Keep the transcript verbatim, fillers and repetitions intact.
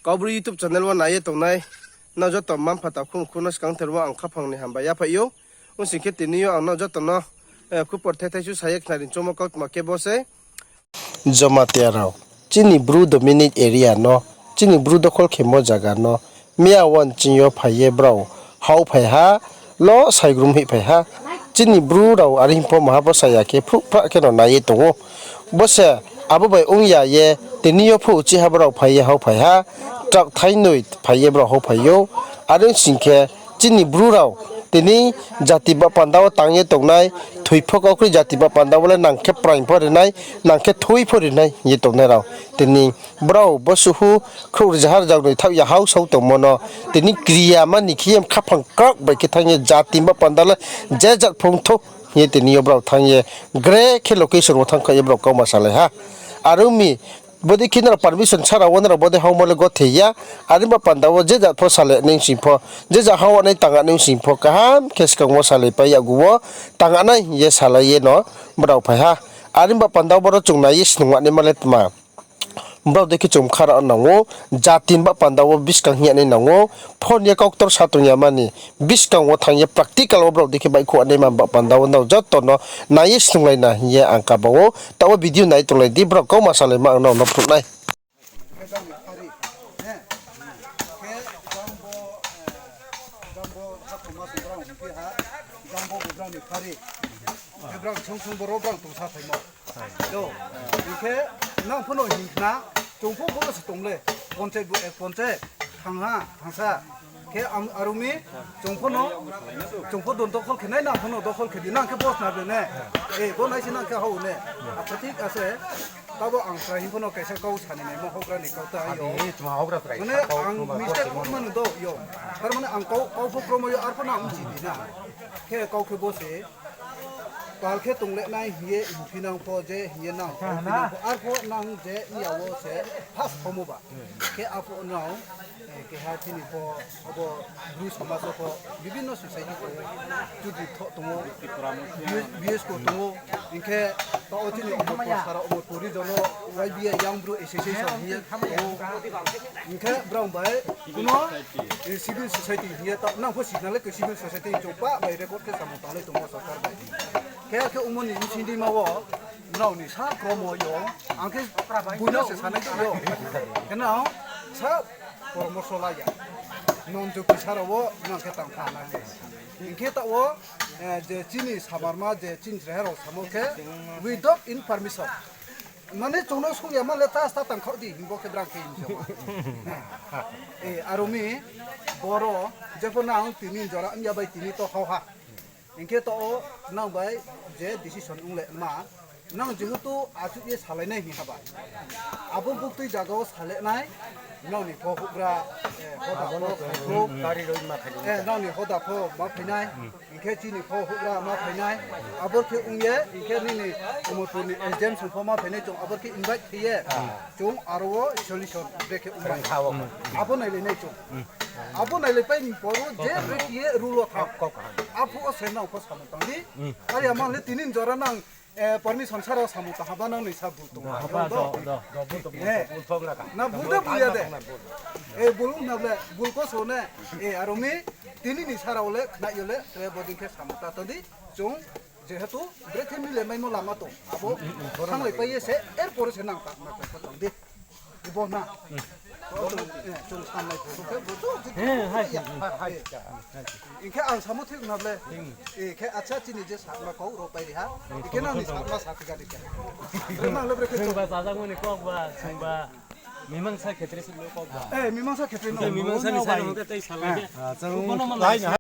Kaubru YouTube channel wo nai ye tongnai nrao joto mma-mpha takhu mkhu no skangther wo ang khaphang ni hambai yaphaih ou. Ong sing khe tini yo ang nrao joto no, eh, khupor thethai su sa ye khnari choungmo kautma khe bo se. Jamatia rao, chini Bru dominate area no, chini Bru dokhol khemo zaga no, miya wo nching yo phai ye brao hao phai ha, lo saigrum hih phai ha. Chini Bru rao are hing pho maha pho sa ya khe phruh phrah khe no nai ye tong ou. Bo se abo bai ong ya ye, tini yo phuh chiha brao phai ye hao phai ha, truck thainoi phai ye brao hao phai ou. Are ong sing khe, chini Bru rao tini jati ba panda wo tang ye tongnai, thoi pho kaukroi jati ba panda wo le nang khe praing pho rinai, nang khe thoi pho rinai hing ye tongnai rao. Tini brao bo suhu khrouh rzahar jagnoi thaoh ya hao sao tongmo no, tini kri ya mani khe ye khaphang kraoh bai khe thanng ye jati ba panda le je jat pho ong thou hing ye tini yo brao thanng ye gre khe location wo thanngkhaih ye brao kauma salai ha. Are ong mi, bodei khe nrao permission sa rao wo nrao bodei haomo le gothe ya. Are ba panda wo je jat pho salai nai sing pho, je jat hao nai tang nai sing pho, kaham khe skang wo salaipai yakgu wo tang nai hing ye salai ye no brao phai ha. Are ba panda wo boro chung nai ye snung naima le tma. Brao dei khe chung bkha ra nang ou, jati ba panda wo buskang hing ya nai nang ou, phone ye kauktor sa tong ya mani, buskang wo thanng ye practical wo brao dei khe baihkhouh naima ba panda wo nrao joto no nai ye snunglai na hing ye ang kaba ou. Taoh wo video nai tonglai di, brao kauma salaima ang nrao no phruh nai. Khe brao sung sung boro brao tongsa phaimo. Do, hing khe nang pho no hing khna, chung pho boro se tong le, panchayat bo, eh, panchayat, thangha, thangsa. Khe ang aro mi, chung pho no, chung pho don dokhol khe nai, nang pho no dokhol khe di, nang khe bo sna de ne. Eh, bo nai se nang khe hao ne. Acha thik ase, tabo ang chrai hing pho no kaisa kau sani naimo houhgra ni kau ta yo. Mane ang mistake pho manu do yo. Tar mane ang kau, kau pho kromo yo, ar pho nang msi di na. Khe kau khe bo se. Pal khe tong le nai hing ye hingphi nang pho je hing ye nang pho, hingphi nang pho, arpho nang je iya wo se first phomo ba. Khe arpho nang, eh, keha chini pho, abo Bru somaj wo pho, bibinno society tong ou, chudri thoh tong ou, B S, B S ko tong ou, hing khe taoh wo chini Omorpur sara Omorpur region wo Y B A Young Bru Association hing ye tong ou. Hing khe brao bai kuno, eh, civil society hing ye taoh nang pho signal le ke civil society chung pa bai record khe samung tanglai tongmo sorkar bai. Khe khe ongmo ni bsing di ma wo, nrao ni sa kromo yo, ang khe buino se sanai yo. Khe nang sa poramorsho la ya. Non jukti sara wo nang khe tang pha na. Hing khe taoh wo, eh, je chini samarma, je chini chrai rao samo khe, without in permission. Mane chung no sung ya ma le ta sta tang khaoh di, hing bo khe brang khe hing se wa. Eh, aro mi, boro, jepho nang tini jora mya bai tini to hao ha. Hing khe to o nang bai je decision ong le ma, nang jehetu achouh ye salai nai hing ha ba. Abo buktui zaga wo salai nai, nrao ni pho houhgra, eh, hoda pho, eh, nrao ni hoda pho ma phai nai. Hing khe chini pho houhgra ma phai nai, abor khe ong ye, hing khe nini Omorpur ni S D M song pho ma phai nai, chung abor khe invite khe ye, chung aro wo solution brekhe ong nai. Abo nailai nai chung. Abo nailai pai ni poro je brekhe ye rule wo thanng. Aphuh wo se nang pho samung tang di. Are ya mang le tini jora nang, eh, permission sara samung tang ha ba nang ni sa bul tong ha. Na bul de bul ya de. Eh, bul ong na ble, bul ko so ne. Eh, aro mi, tini ni sara wo le, khna yo le, tre bodei khe samung ta tong di. Chung, jehetu, brekhe mile maimo lama tong. Abo, thannglai pai ye se, er pore se nang ta, na khe tong di. Ibo na. Chung samlai pho khe bo to. Hing khe ang samo thik na ble. Hing khe acha chini je sakma kau ro pai ri ha. Hing khe nang ni sakma sa thik a di khe. Nang le brekhe chung ba sajak mani kok ba, chung ba mimangsa khetre si lo kok ba. Eh, mimangsa khetre no. Mimangsa ni sari hingke tei salai.